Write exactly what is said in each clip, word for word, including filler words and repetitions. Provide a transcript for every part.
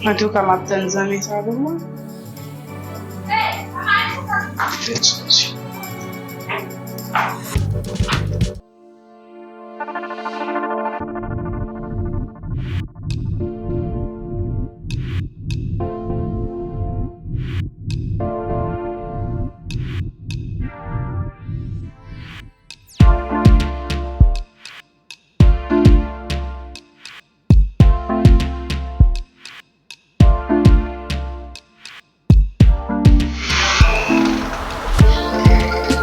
Antouka, m ap tann zanmi sa pou mwen.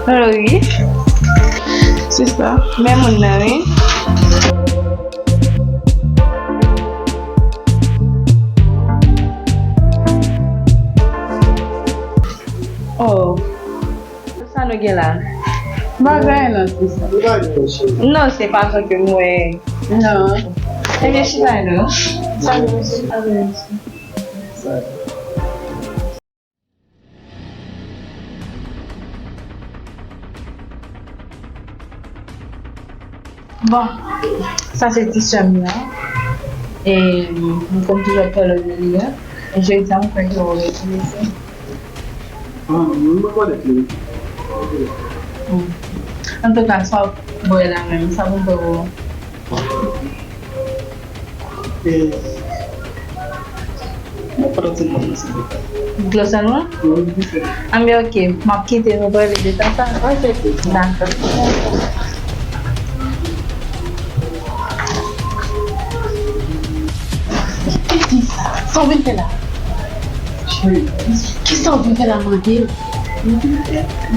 Hello, wi. Sista. Men moun nan, wi. Oh. Sa nou gen la? Bagay non, sista. Non, se pa sa ke m wè. Non. Ebyen, chita non. Sa nou, sa nou. Bon, sa se ti sè m nan. E m konn toujou ap pale de li a. E jodi a, m kwè ke w rekonèt li. Ah, m pa konnen li. Hmm. Antouka, sa w bwè la menm, sa pou m bwè pou ou? E, mwen pa t ap di non, silvouplè. Dlo sèlman? Wi, wi. Anben, ok. M ap kite nou pale de sa, sa. Ok. Dakò. Ki ti sa? Sa w vin fè la? Cheri. Kisa w vin fè la, mande? M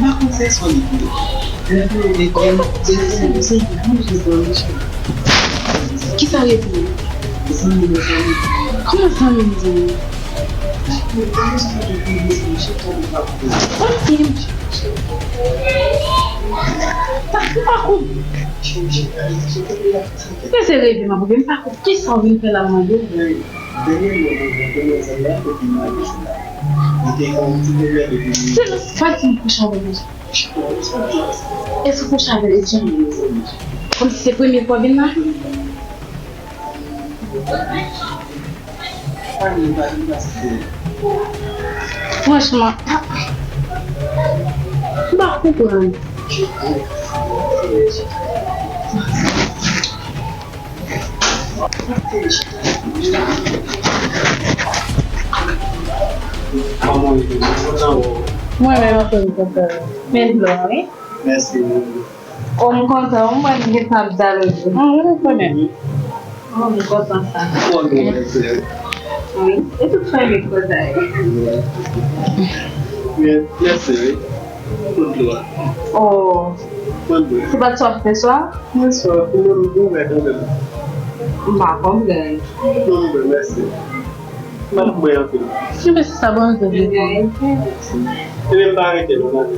pa konn se sou li. Kisa revini? Kòman zanmi m di? Zanmi m. Sa m pa konn. Se, se reve m ap reve, m pa konn kisa w vin fè la, mande. Se nan pati m kouche avè l. Èske w kouche avè l, Etienne? Kòmsi se premye fwa w vin la? Franchman, m pa konprann. Mwen menm tou, m kontan. Men dlo a, wi. Mèsi. Oh, m kontan, m wè m gentan ap dale. Ah, wi, m konnen. Oh, m kontan sa. Mwen menm, mèsi. Wi, e tout fanmi m kontan. Mèsi, wi. Konn dlo a. Oh. Konn dlo a. Se pa t sa w ap fè swa? Mwen swa, pou mwen, m ouvè kanmenm. M pa konprann. Non, m ouvè, mèsi. M ap mwen anpil. Mèsi sa, bon, mèsi. Ebyen, m pa rete non, m ale.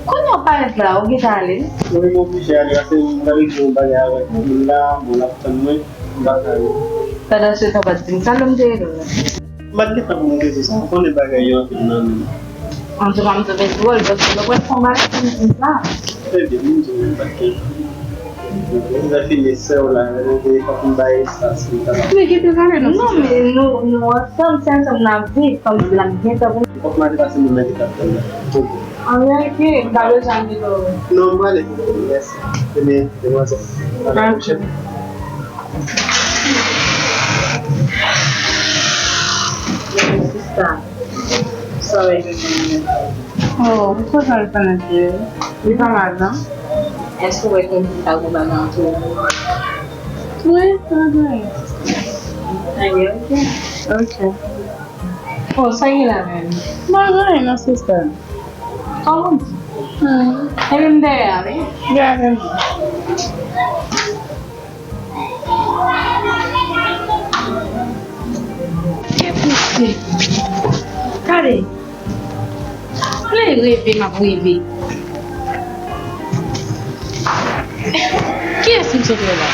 Kounye a w parèt la, ou gentan ale? Wi, m oblije ale, paske m t ap regle yon bagay avèk moun la, bon, l ap tann mwen, m pa ka ale. Pandan se tan, w pa t di m sa, lè m te rele w la. M pa t gentan pou m rele sa, ou konnen bagay yo anpil nan men m. Antouka, m twouve l dwòl, paske nou pral fè yon bagay pou biznis la. Trè byen, m di w, m pa t gentan. Lè fini sè w la, fòk m bay espas pou l ta. Men kite pale non. Non, men nou, nou ansanm, se ansanm n ap viv, kòmsi n ap gen tan pou nou. Fòk m ale pase moun nan ki t ap tann la. An reyalite, m ta bezwen al kite w. Non, m prale. Mèsi. Ebyen, demwazèl. A la pwochèn. Sista. Sa w wè ki gen nan men? Oh, m kontan rekonèt li. Li pa mal, non? Èske w wè kòmsi ta gon bagay ant ou? Wi, pa gen anyen. Anyen, ok. Ok. Oh, sa gen la menm? Pa gen anyen, non, sista. Kòman di? Hmm. Ebyen, m dèyè a, wi. Gade m. Epouse. Gade. Lè reve m ap reve. Kiyès m sot wè la?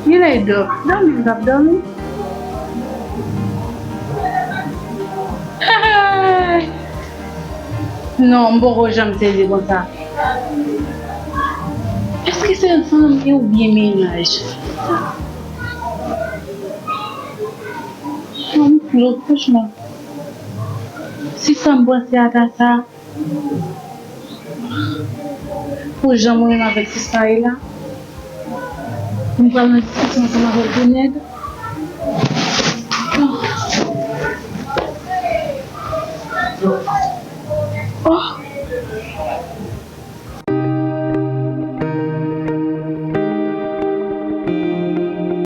Li lè dò-, dòmi, m t ap dòmi. Non, m poko janm sezi konsa. Èske se zanmi oubyen mennaj? Non, m flou, franchman. Si sa m panse a ta sa, pou jan mwen menm avèk sista ye la, pou m pral nan diskisyon ansanm avèk de nèg.